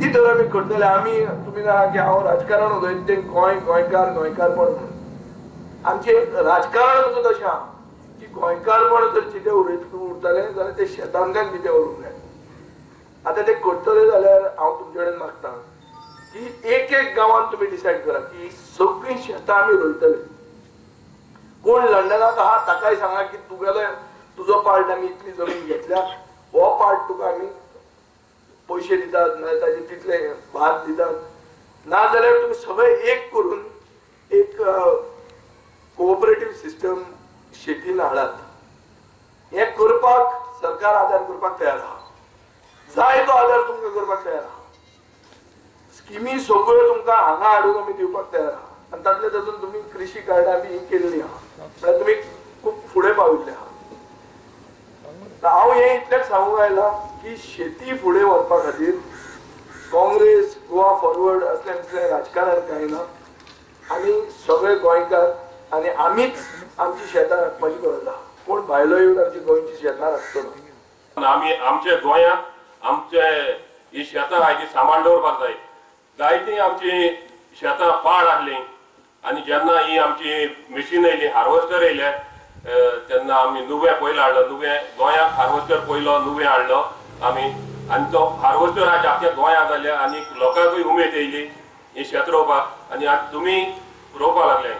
शेती जर आमी करतले, आमी तुमी जाणा की हांव राजकारण उलयता तें गोंय गोंयकार गोंयकारपण म्हणून. आमचें राजकारण सुद्दां तशें आहा की गोंयकारपण जर कितें उरतलें जाल्यार तें शेतांतल्यान कितें उरूंक जाय. आतां तें करतले जाल्यार हांव तुमचे कडेन मागता की एक एक गांवांत तुमी डिसायड करा की सगळीं शेतां आमी रोयतले. कोण लंडनाक आहा ताकाय सांगा की तुगेले तुजो पार्ट आमी इतली जमीन घेतल्या, हो पार्ट तुका आमी पयशे दितात, नाजाल्यार ताजे तितले भात दितात, नाजाल्यार तुमी सगळे एक करून एक कोऑपरेटीव सिस्टम शेतीन हाडात. हें करपाक सरकार आदार करपाक तयार आहा, जाय तो आदार तुमकां करपाक तयार आहा. स्किमी सगळ्यो तुमकां हांगा हाडून आमी दिवपाक तयार आहा. आनी तातूंतले तातूंत तुमी कृशी कार्डां बी केल्ली आहा, म्हळ्यार तुमी खूब फुडें पाविल्ले आहा. हांव हें इतलेंच सांगूंक आयलां की शेती फुडें व्हरपा खातीर काँग्रेस, गोवा फॉरवर्ड असलें तसलें राजकारण कांय ना. आमी सगळे गोंयकार आनी आमीच आमची शेतां राखपाची गरज आहा. कोण भायलो येवन आमची गोंयची शेतां राखचो ना. आमी आमच्या गोंयांत आमचे ही शेतां आहाय ती सांबाळ दवरपाक जाय. जायतीं आमची शेतां पाड आहलीं आनी जेन्ना ही आमची मिशीन येयली, हार्वेस्टर येयले, तेन्ना आमी नुवें पयलो हाडलो. नुवें गोंयांत हार्वेस्टर पयलो नुवें हाडलो आमी, आनी तो हार्वेस्टर आज आख्या गोंयांत जाल्या आनी लोकांकूय उमेद येयली ही शेत रोवपाक, आनी आज तुमी रोवपाक लागले.